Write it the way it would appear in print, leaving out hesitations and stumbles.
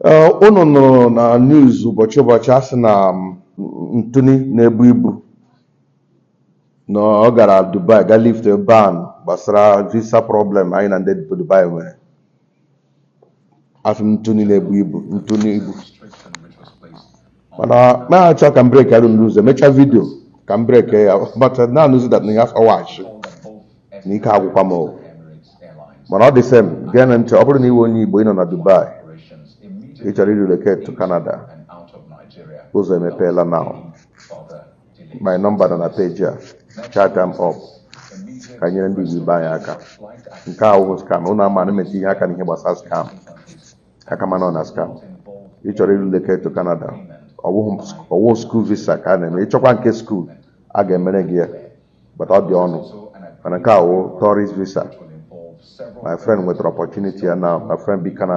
Unu nụrụ na news ụbọchị a sị na Ntuni na-ebu ibu na ọ gara Dubai ga lift ban gbasara visa problem anyị na ndị Dubai nwere. Asị m Ntuni na-ebu ibu, Ntuni ibu, mana ma achọ ka m break arụ news, emechaa video ka m break ya, but na anụzi that na ya afọwachi na ike agwụkwa m o. Mana ọ dị same. Gee ntị, ọ bụrụ na iwe onye Igbo ị nọ na Dubai, ị chọrọ irelocate to Canada, ụzọ emepeela now. My number nọ na page a, chat am up ka nyere ndị Igbo ibe anyị aka. Nke a wụ scam, ụnụ ama na emetụ ihe aka n'ihe gbasara scam aka, mana ọ na scam. Ị chọrọ irelocate to Canada, ọwụhụ school visa ka a na-eme. Ịchọkwa nke school, a ga-emere gị ya, but ọ dị ọnụ. Mana nke a wụ tourist visa. My friend nwetara opportunity ya now. My friend bi Canada.